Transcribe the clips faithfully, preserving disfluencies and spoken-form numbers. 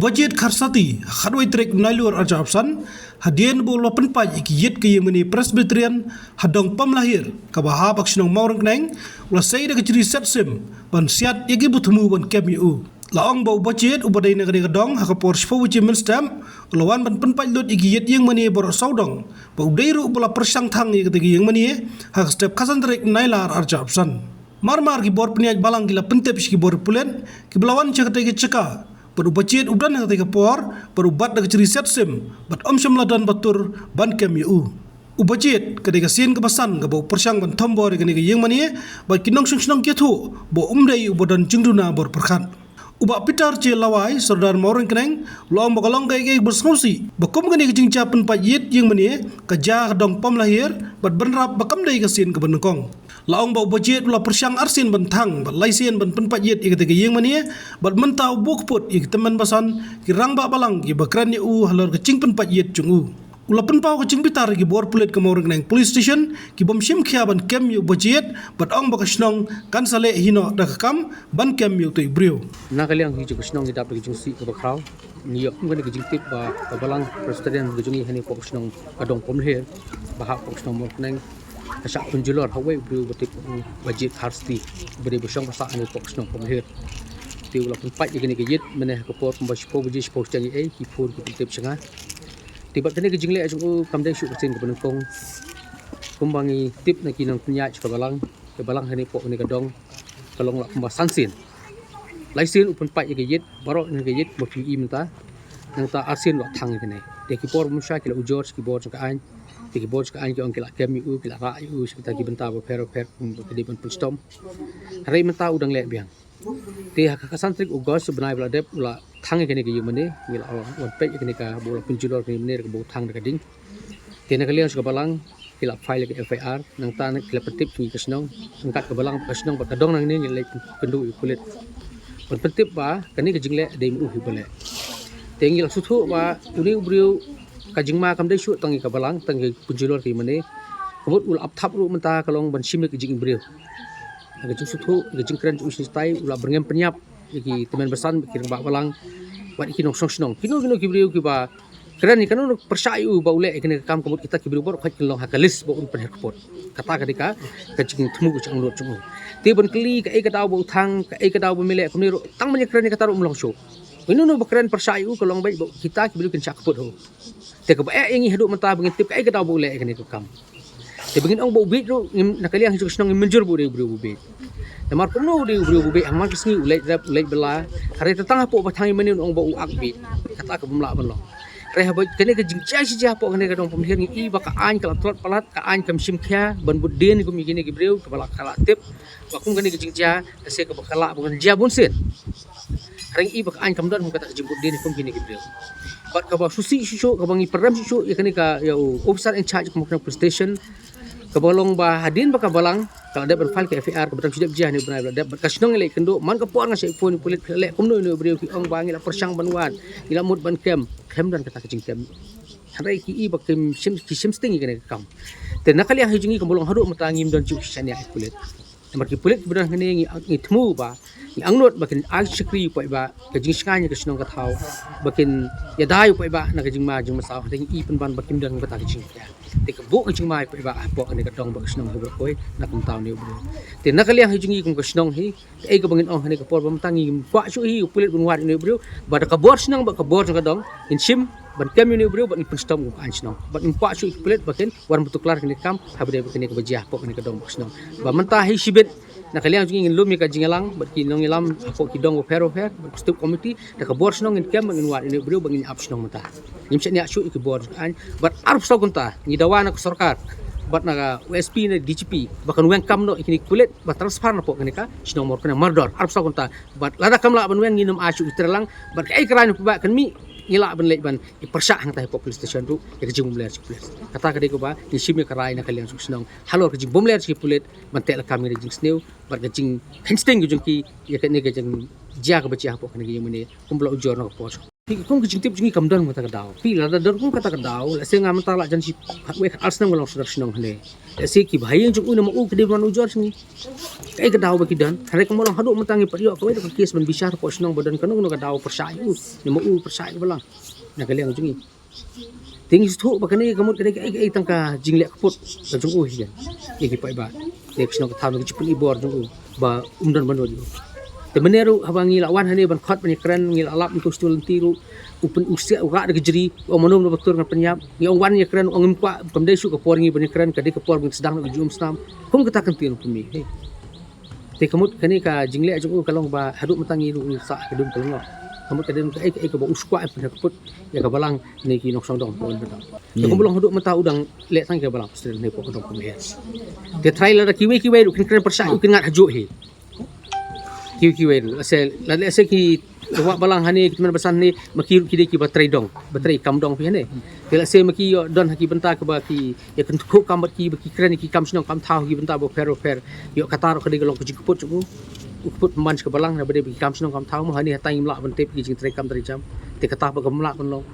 Bajied Kharsati, ha khatwei tarik Nailur arhajar arphew san, hadien ba u la pynpait ïa ki ïit ka ïingmane Presbyterian ha Dong Pamlahir, kaba hap ha ka shnong Mawryngkneng, u la sei da ka jri set sim ban siat ïa kiba thmu ban kem ïa u. La ong ba u Bajied uba dei na kane ka dong ha ka por shiphew baje mynstep u la wan ban pynpait lut ïa ki ïit ïingmane baroh sawdong, ba u dei ruh ba la pyrshang thang ïa katei ka ïingmane ha ka step khatsan tarik Nailar arhajar arphew san. Mar mar ki bor pynïaid balang ki la pyntip sha ki bor pulit kiba la wan sha katei ka jaka, bad u Bajied u don ha katei ka por bad u bat da ka jri set sim, bad ym shym la don ba tur ban kem ïa u. U Bajied, ka dei ka sien kaba san kaba u pyrshang ban thombor ïa kane ka ïingmane bad ki nongshong shnong ki ïathuh ba um dei uba don jingduna bor pyrkhat. U Bah Peter J Lawai, Sordar Mawryngkneng, u la ong ba ka long kaei kaei kaba sngewsih ba kum kane ka jingjia pynpait ïit ïingmane ka jia ha Dong Pamlahir, bad bynrap ba kam dei ka sien kaba nyngkong. La ong ba u Bajied u la pyrshang arsien ban thang bad laisien ban pynpait ïit ïa katei ka ïingmane, bad mynta u buh kput ïa ki tymmen basan, ki rangbah balang kiba kren ïa u halor ka jingpynpait ïit jong u. U la pynpaw ka jingbitar ïa ki bor pulit ka Mawryngkneng Police Station ki bym shim khia ban kem ïa u Bajied, bad ong ba ka shnong kan sa leh hi noh da ka kam ban kem ïa utei u briew. Na ka liang hi jong ka shnong ngi dap da ka jingsih kaba khraw. Ngi ïoh kum kane ka jingtip ba ka balang Presbyterian ka jong ngi hangne hapoh ka shnong ka Dong Pamlahir, ba hap hapoh ka shnong Mawryngkneng, ka shah pynjulor ha uwei u briew ba tip u Bajied Kharsati, ba dei ba shong ba sah hangne hapoh ka shnong Pamlahir. Te u la pynpait ïa kane ka ïit mynne ha ka por kumba shiphew baje, shiphew shiteng ïa ei, ki phone ki pyntip sha nga. Te bad kane ka jingleh jong u kam dei shuh ka sien kaba nyngkong. Kumba ngi tip na ki nongpynïaid sha ka balang, ka balang hangne hapoh kane ka dong ka long la kumba san sien. Laisien u pynpait ïa ka ïit, baroh kane ka ïit ba phi ïohi mynta. Nangta arsien u la thang ïa kane. Te ki por ba mynshwa ki la ujor sha ki bor jong ka aiñ. Te ki bor jong ka aiñ ki ong ki la kem ïa u, ki la rah ïa u sha kita ki bynta bapher bapher kumba ki dei ban pynshitom. Hynrei mynta u dang leh biang. Te ha ka khatsan tarik August, u bnai ba la dep, u la thang ïa kane ka ïingmane, ngi la wan peit ïa kane kaba u la pynjulor kane mynne, kaba u thang da ka ding. Te na ka liang jong ka balang ki la file ïa ka F I R, nangta ki la pyntip sha ngi ka shnong, ryngkat ka balang ka shnong bad ka dong nangne ngi la leit kynduh ïa u pulit ban pyntip ba kane ka jingleh dei ma u hi ba leh. Te ngi la sngewthuh ba une u briew ka jingma kam dei shuh tang ïa ka balang, tang ïa ka pynjulor ka ïingmane. Ka mut u la ap thap ruh mynta ka long ban shim ïa ka jingim briew. Ha ka jingsngewthuh, ka jingkren jong u shisha tai, u la byrngem pynïap ïa ki tymmen basan, ki rangbah balang bad ïa ki nongshong shnong. Kino kino ki briew kiba kren ïa kano kano pyrshah ïa u ba u leh ïa kane ka kam, ka mut kita ki briew baroh khoit kin long ha ka list ba un pynher kput. Kata ka dei ka, ka jingthmu ka jingangnud jong u. Te ban kylli kaei ka daw ba u thang, kaei ka daw ba me leh kumne ruh, tang ban ïakren ïa kata ruh ym long shuh. Kino kino ba kren pyrshah ïa u ka long beit ba kita ki briew kin shah kput ha u. Te kaba eh ïa ngi haduh mynta ba ngin tip kaei ka daw ba u leh ïa kane ka kam. Te ba ngin ong ba u bieit ruh, ngim, na ka liang hi jong ka shnong ngim mynjur ba u dei u briew ba bieit. Namar kumno u dei u briew ba bieit, ha man ka sngi u leit rep, u leit bylla. Hynrei tang hapoh ba thang ïingmane un ong ba u ak bieit. Kata ka bym lah ban long. Hynrei haba kane ka jingjia shi jia hapoh kane ka dong Pamlahir ngi i ba ka aiñ ka la tlot palat, ka aiñ kam shim khia ban bud dien kum ïa kine ki briew, kaba la, ka la tip ba kum kane ka jingjia ka seh kaba ka lah ban jia bun sien. Hynrei ngi i ba ka aiñ kam don kum kata ka jingbud dien kum kine ki briew. Bad kaba sngewsih shuh shuh, kaba ngi pyrem shuh shuh ïa kane ka, ïa u officer in charge ka Mawryngkneng Police Station, kaba long ba hadien ba ka balang ka la dep ban file ka F I R, kaba dang shu dep jia ne u bnai ba la dep, bad ka shnong ngi la ïakynduh, man ka por nga shait phone ïa u pulit, phi la leh kumno ïa une u briew, ki ong ba ngi la pyrshang ban wad, ngi la mut ban kem, khlem don kata ka jingkem. Hynrei ki i ba kim shim, ki shim sting ïa kane ka kam. Te na ka liang hi jong ngi kumba long haduh mynta ngim don shuh ki shaniah ïa u pulit. Namar ki pulit kiba don hangne ngi, ngi thmu ba, ngi angnud ba kin ai shakri ïa u paidbah, ka jingshngaiñ ïa ka shnong ka thaw, ba kin ïada ïa u paidbah na ka jingma jingmasaw, hynrei ngi i pynban ba kim don kata ka jingkhia. Te ka buh ka jingma ïa u paidbah hapoh kane ka dong bad ka shnong hi baroh kawei na ka bynta une u briew. Te na ka liang hi jong ngi kum ka shnong hi, kaei kaba ngin ong ha kane ka por ba mynta ngim kwah shuh hi u pulit ban wad ïa une u briew, bad da ka bor shnong bad ka bor jong ka dong ngin shim ban kem ïa une u briew bad ngin pynshitom kum ka aiñ shnong. Bad ngim kwah shuh ïa ki pulit ba kin wan bynta klar kane ka kam, haba dei ba kane kaba jia hapoh kane ka dong bad ka shnong. Ba mynta hi shibit na ka liang jong ngi ngin lum ïa ka jingïalang bad ki nongïalam hapoh ki dong bapher bapher bad ki sub committee, da ka bor shnong ngin kem bad ngin wad ïa une u briew bad ngin ïa ap shnong mynta. Ngim shaniah shuh ïa ki bor jong ka aiñ, bad arphew saw kynta ngi dawa na ka sorkar bad na ka U S P ne D G P ba kan weng kam noh ïa kine ki pulit ba transfer napoh kane ka shnong Mawryngkneng mardor, arphew saw kynta. Bad lada kam lah ban weng ngin ym ai shuh ki tyrlang, bad kaei ka rai na paidbah kan mih, ngi lah ban leit ban ïa pyrshah hangtai hapoh police station ruh ïa ka jingbymler jong ki pulit. Kata ka dei kaba ngi shim ïa ka rai na ka liang jong ka shnong halor ka jingbymler jong ki pulit ban teh lakam ïa ka jingsniew bad ka jingkheiñ sting ka jong ki ïa kane ka jingjia kaba jia hapoh kane ka ïingmane kumba la ujor na ka por. Phi kum ka jingtip jong ngi kam don kata ka daw. Phi lada don kum kata ka daw, lehse nga mynta la jan shi khatwei khatar snem nga long sordar shnong hangne. Lehse ki bahaïing jong u ne ma u ki dei ban ujor jong ngi. Kaei ka daw ba ki don? Hynrei kumba long haduh mynta ngi pat ïoh kawei da ka kes ban bishar hapoh shnong ba don kano kano ka daw pyrshah ïa u ne ma u pyrshah ïa ka balang na ka liang jong ngi. Te ngi sngewthuh ba kane ka mut ka dei kaei kaei tang ka jingleh kput ka jong u hi ïa ki paidbah. Te ka shnong ka thaw na ka jingpyni bor jong u ba um don ban nud ïa u. Te mynne ruh haba ngi la wan hangne ban khot ban ïakren, ngi la lap mynta shu lynti ruh, u pyn u siah u rah da ka jri, u ong mano mano ba tur ngan pynïap. Ngi ong wan ïakren, u ong ngim kwah, kam dei shuh ka por ngi ban ïakren, ka dei ka por ban sdang da ka jingumsnam. Kum kata ka ktien u pynmih. Hei. Te ka mut kane ka jingleh jong u ka long ba haduh mynta ngi ruh ngi sah ka dum ka lyngngoh. Ka mut ka dei kaei kaei kaba u shu kwah ban pynheh kput ïa ka balang ne ki nongshong dong. Te kumba long haduh mynta u dang leh tang ïa ka balang president ne pok dong kumne. Te trai lada kiwei kiwei ruh kin kren pyrshah u kin ngat hajuh hi. Kiwei kiwei ruh. Lehse lada lehse ki wah balang hangne ki tymmen basan hangne ma ki ruh ki dei kiba trei dong, ba trei kam dong phi hangne. Te lehse ma ki ïoh don ha ki bynta kaba ki ïa kyntu kam bad ki ba ki kren ïa ki kam shnong kam thaw ha ki bynta bapher bapher. Ïoh kata ruh ka dei ka long ka jingkput jong u. U kput pynban sha ka balang na ba dei ba ki kam shnong kam thaw mo, hangne hata ngim lah ban tip ki jingtrei kam trei jam. Te kata ba kam lah ban long.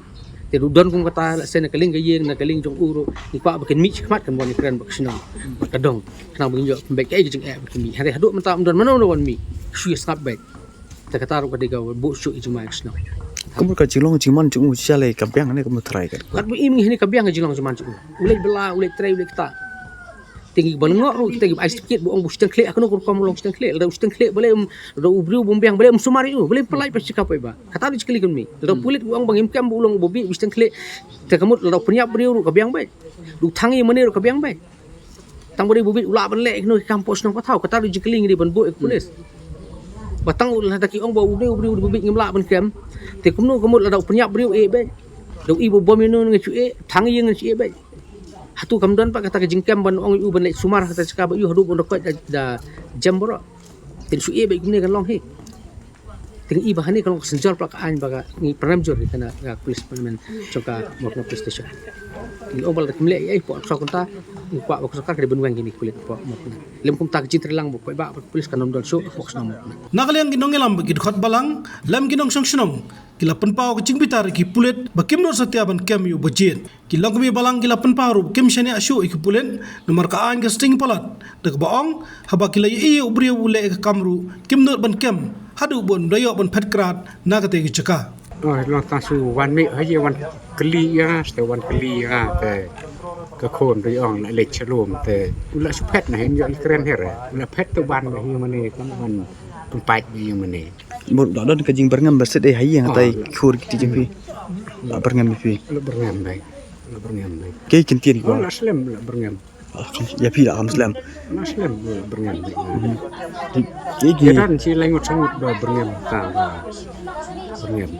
Te ruh don kum kata lehse na ka liang ka ïing na ka liang jong u ruh ngi kwah ba kin mih shakhmat kan wan ïakren bad ka shnong bad ka dong. Khnang ba ngin ïoh pynbeit kaei ka jingeh ba kin mih. Hynrei haduh mynta ym don mano mano ban mih. Shu ïa sngap beit. Te kata ruh ka dei ka buh shuh ïa jingma ïa ka shnong. Ka mut ka jinglong jingman jong u sha lei ka biang ne ka mut trai ka. Kat ba im ngi hangne ka biang ka jinglong jingman jong u. U leit bylla, u leit trei, u leit ktah. Te ngi ba lyngngoh ruh kita kiba ai certificate ba ong ba u shu teng khlieh, ha kano ka rukom u long shu teng khlieh. Lada u shu teng khlieh balei um, lada u briew bym biang balei um sumar ïa u, balei pynlait ba shika poi ba. Kata ruh jingkylli kum ngi. Lada u pulit u ong ba ngim kem ba u long ba bieit ba u shu teng khlieh. Te ka mut lada u pynïap briew ruh ka biang beit. U thang ïa mane ruh ka biang beit. Tang ba dei ba bieit u lah ban leh ïa kino ki kam hapoh shnong hapoh thaw, kata ruh jingkylli ngi dei ban buh ïa ka pulit. Ba tang u lada ki ong ba u dei u briew u dei ba bieit ngim lah ban kem. Te kumno ka mut lada u pynïap briew eh beit. Da u i ba bom ïa uno ngan shu eh, thang ïa ngan shu eh beit. Hato kam don pat kata ka jingkem ban ong ïa u ban leit sumar ha kata ka jaka ba ïoh haduh ban da koit da, da jem baroh. Te shu eh beit kumne kan long hi. Te ngi i ba hangne ka long ka synjor palat ka aiñ ba ka ngi pynrem jur ïa kane ka police department jong ka Mawkynrew police station. Ngi ong ba lada kim leh ei ei hapoh ka sorkar, ngi kwah ba ka sorkar ka dei ban weng ïa kine ki pulit hapoh Mawkynrew. Lym kumta ka jingtreilang ba paidbah bad ka police kan ym don shuh hapoh ka shnong Mawkynrew. Na ka liang ki nongïalam bad ki dkhot balang lem ki nongshong shnong ki la pynpaw ka jingbitar ïa ki pulit ba kim nud satia ban kem ïa u ba jied. Ki longkmie balang ki la pynpaw ruh ba kim shaniah shuh ïa ki pulit namar ka aiñ ka sting palat, da kaba ong haba ki la ïohi ïa u briew u leh ïa ka kam ruh kim nud ban kem haduh ba un da ïoh ban phet krad na katei ka jaka. Oh, long tang shu wan mih ha ïa wan kylli ïa nga, shu wan kylli ïa nga te ka khun ruh ong la leit sha lum te u la shu phet na hin ïoh ïa kren her u la phet tu ban ba hi mane kan ban pynpait ba hi mane. Bad da don ka jingbyrngem ba sdei ha ïing, ah, hatai khur kiti jong phi. La byrngem ïa phi. La byrngem beit. La byrngem beit. Kaei ki kyntien ki ong? La slem, la byrngem. Ïa phi la kam slem. La slem, la byrngem beit. Kaei ki, ïa don shi lai ngut sa ngut ba byrngem ta ba byrngem.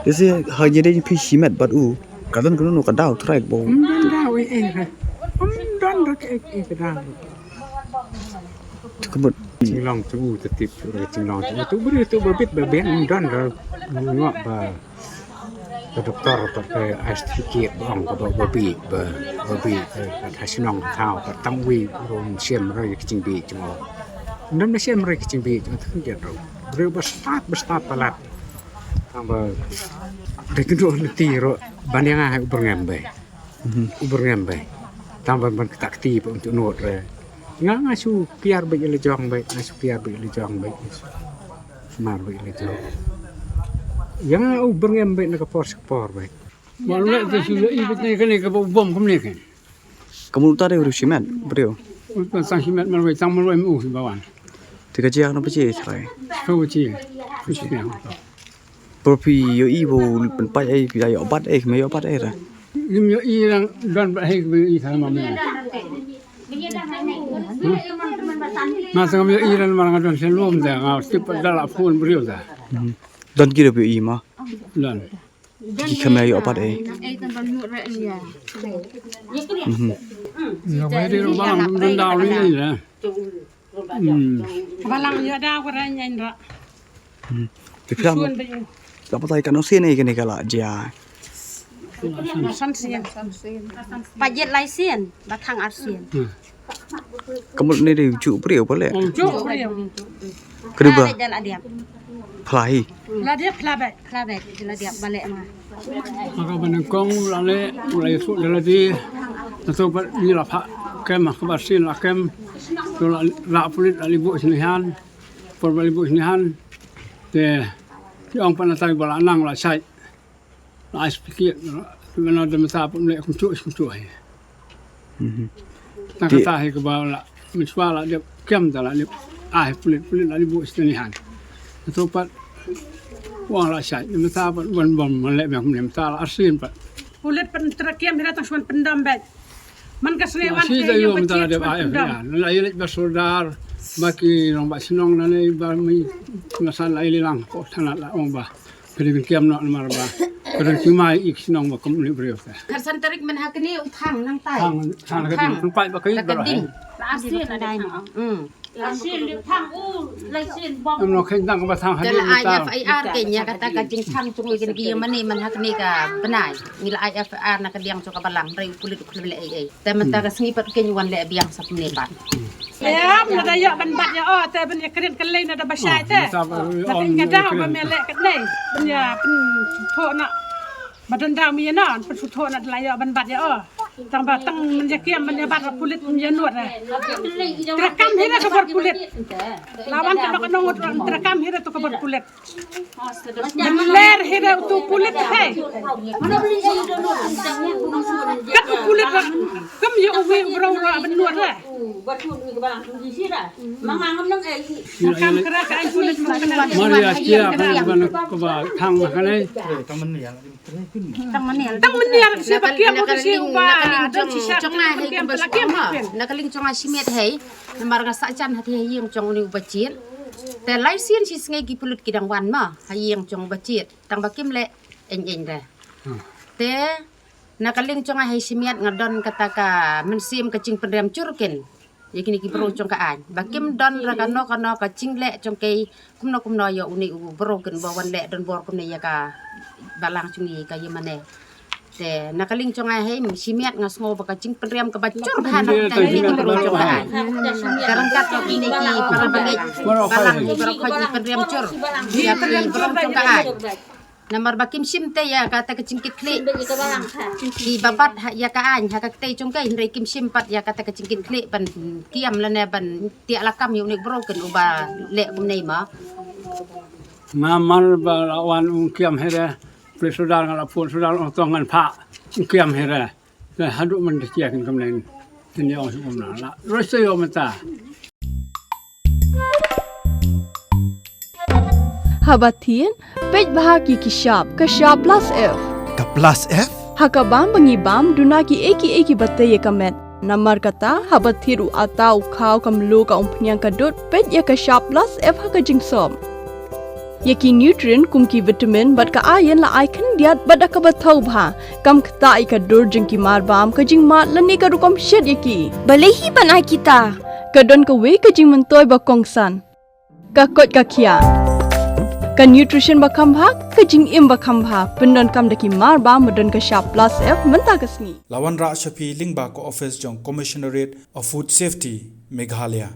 Te shi ha ïa dei phi shimet bad u. Ka don kano kano ka daw trai ba. Ym don daw ei ei re. Ym don re ei ei ka daw. Te ka mut. Jinglong jong u te tip shuh re jinglong jong u. Te u briew te u ba bit ba biang ym don re. Ngi ong ba ka doktor ba ka ai certificate ba ong ka ba ba bieit ba ba bieit ka ha shnong ha thaw ka tang wi ruh ym shim re ka jingbieit jong u. Ym don ba shim re ka jingbieit jong u te ka jait ruh. Briew ba stad ba stad palat. Tang ba da kynduh lynti ruh ban ïa nga ha u byrngem beit. Mhm. U byrngem beit. Tang ban ban kata kti ba um tu nud re. Nga nga shu piar beit ïa la jong beit, nga shu piar beit ïa la jong beit. Mar beit ïa la jong. Ïa nga u byrngem beit na ka por sha ka por beit. Mar leh te shu ïa i beit ne kane ka ba u bom kumne kan. Ka mut uta dei u shimet briew. Uta tang shimet mar wei tang mar wei mu shi ba wan. Te ka jia na pa chi trai. Ka u chi. Ka u chi. Por phi ïohi ba u pynpait ei phi ïoh bat ei, me ïoh bat ei ra. Ngim ïohi rang don ba hei ba ïohi sa ma me. Ma sa ngam ïohi rang ma nga don sha lum da nga tip da la phone briew da. Hmm. Don ki da phi ïohi ma. Don. Ki khlem ïoh pat ei. Mhm. Nga bai de ro ba lang don da ri ni da. Hmm. Ba lang ïoh da ko ra nyan ra. Hmm. Te phi lam. Ka patai ka nongsian ei kane ka la jia. San sian. Pajet lai sian, ba thang ar sian. Hmm. Ka mut ne de ju briew ba le. Ju briew. Kri ba. Ba da la diam. Phla hi. La dep phla beit. Phla beit, la dep ba leh ma. Haka ba nyngkong la leh, u la ïathuh da lade. Nato pat ngi la phah kem, haka ba sien la kem. To la, la pulit la li buh sini han. Por ba li buh sini han. Te, ki ong pat na tai ba la nang la shait. La ai certificate, la da mynta pat leh kumjuh kumjuh hi. Mhm. Tang kata hi kaba la mynshwa la dep kem da la dep ai pulit, pulit la dep buh sini han. Nato pat wan la shait, mynta pat wan bom leh mynta la arsien pat. Pulit pat tyrkem hi la tang shwan pyndam beit. Man ka sngi wan shi da yo mynta la dep ai pyndam. La ïaleit ba sordar ba ki long ba shnong na ne ba mi ngasan la ïaleit lang ko thana la ong ba. Ka dei ban kiam noh namar ba ka dei ki mai ik shnong ba kum ni briew ta. Kar san tarik men ha kane u thang nang tai. Thang, thang ka ding. Thang pai ba ka ik. Ka ding. La arsien na dai. Hmm. La arsien li thang u, la arsien bom. Em no khen dang ba thang ha. Ka la ai F I R ke nia kata ka jingthang chung ïa kane ka ïing mane man ha kane ka bnai. Ngi la ai F I R na ka liang jong ka balang rei u pulit u khlem leh ei ei. Te mynta ka sngi pat keiñ wan leh biang sa kumne pat. Em, na da ïoh ban bat ïa o, te ban ïa kren ka lei na da ba shai te. Na keiñ ka daw ba me leh katne. Ban ïa pynthoh na. Ba don daw me ïa na, pynthoh na da la ïoh ban bat ïa o. Tang ba tang men ïa kiam men ïa bat pulit men ïa nud. Trekam hi na ka bor pulit. Lawan ka nok nong trekam hi na to ka bor pulit. Ler hi da utu pulit hai. Kat u pulit ra kam ïa uwi bro ra ban nuat ra. Kam kra ka ai pulit. Maria kia kan ban ka ba thang ma kan ai. Tang mania siapa kia mo tu si uba. Jong na hai kumba la kia mo. Na ka lieng jong a shimet hai. Namar nga sa jan ha ki ha ïing jong uni uba jied. Te lai sien shi sngi ki pulit ki dang wan ma ha ïing jong uba jied. Tang ba kim leh eng eng de. Te na ka lieng jong a hai shimet nga don kata ka mynsiem ka jingpynrem jur kin. Ïa kine ki bro jong ka aiñ ba kim don ra kano kano ka jingleh jong ki kumno kumno ïa uni u bro kin ba wan leh don bor kumne ïa ka balang jong ngi ka ïa mane. Te na ka lieng jong nga hei shimet nga sngew ba ka jingpynrem kaba jur bha na ka lieng jong ka ai. Ka ryngkat ïa kine ki para bangeit balang ki para khot ki pynrem jur ïa ki bro jong ka ai. Namar ba kim shim te ïa kata ka jingkitkhlieh ki ba bat ha ïa ka aiñ ha ka ktei jong ka, hynrei kim shim pat ïa kata ka jingkitkhlieh ban kiam lane ban tiak lakam ïa une u bro kin uba leh kumne ma. Namar ba la wan u kiam hynrei. Pli sudar nga la pun sudar ong tong ngan phah kiam hira. Te haduh man te kia kin kam nen. Tin ong sum na la. Roi se yo mata. Haba thied, peit bha ki ki shap, ka shap plus F. Ka plus F? Ha ka bam ba ngi bam, duna ki ei ki ei ki ba tei ïa ka met. Namar kata, haba thied u atta u khaw ka mluh ka umphniang ka dud, peit ïa ka shap plus F ha ka jingsop. Ïa ki nutrient kum ki vitamin bad ka iron la ai khyndiat bad da kaba thaw bha. Kam ktah ïa ka dur jong ki mar bam, ka jingmad lane ka rukom shet ïa ki. Balei hi ban ai kita? Ka don kawei ka jingmyntoi ba kongsan. Ka koit ka khiah. Ka nutrition ba kham bha, ka jingim ba kham bha. Pyndonkam da ki mar bam ba don ka shap plus F mynta ka sngi. La wanrah sha phi lyngba ka office jong Commissionerate of Food Safety, Meghalaya.